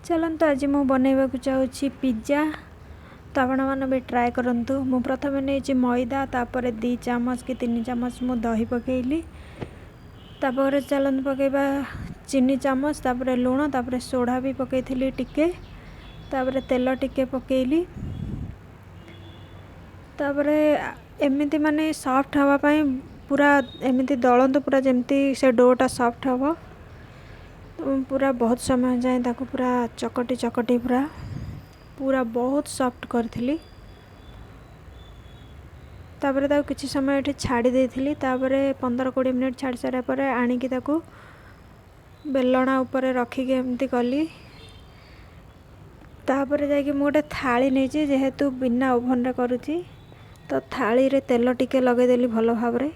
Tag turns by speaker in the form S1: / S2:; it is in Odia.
S1: ଚାଲନ୍ତୁ, ଆଜି ମୁଁ ବନେଇବାକୁ ଚାହୁଁଛି ପିଜ୍ଜା। ତ ଆପଣମାନେ ବି ଟ୍ରାଏ କରନ୍ତୁ। ମୁଁ ପ୍ରଥମେ ନେଇଛି ମଇଦା, ତାପରେ 2 ଚାମଚ କି 3 ଚାମଚ ମୁଁ ଦହି ପକାଇଲି। ତାପରେ ଚାଲନ୍ତୁ ପକାଇବା ଚିନି ଚାମଚ, ତାପରେ ଲୁଣ, ତାପରେ ସୋଢ଼ା ବି ପକାଇଥିଲି ଟିକେ, ତାପରେ ତେଲ ଟିକେ ପକାଇଲି। ତାପରେ ଏମିତି ମାନେ ସଫ୍ଟ ହେବା ପାଇଁ ପୁରା ଏମିତି ଦଳନ୍ତୁ, ପୁରା ଯେମିତି ସେ ଡୋଟା ସଫ୍ଟ ହେବ। ପୁରା ବହୁତ ସମୟ ଯାଏଁ ତାକୁ ପୁରା ଚକଟି ଚକଟି ପୁରା ପୁରା ବହୁତ ସଫ୍ଟ କରିଥିଲି। ତାପରେ ତାକୁ କିଛି ସମୟ ଏଠି ଛାଡ଼ି ଦେଇଥିଲି। ତାପରେ 15-20 ମିନିଟ୍ ଛାଡ଼ି ସାରିଲା ପରେ ଆଣିକି ତାକୁ ବେଲଣା ଉପରେ ରଖିକି ଏମିତି କଲି। ତାପରେ ଯାଇକି ମୁଁ ଗୋଟେ ଥାଳି ନେଇଛି, ଯେହେତୁ ବିନା ଓଭନରେ କରୁଛି, ତ ଥାଳିରେ ତେଲ ଟିକେ ଲଗେଇଦେଲି ଭଲ ଭାବରେ।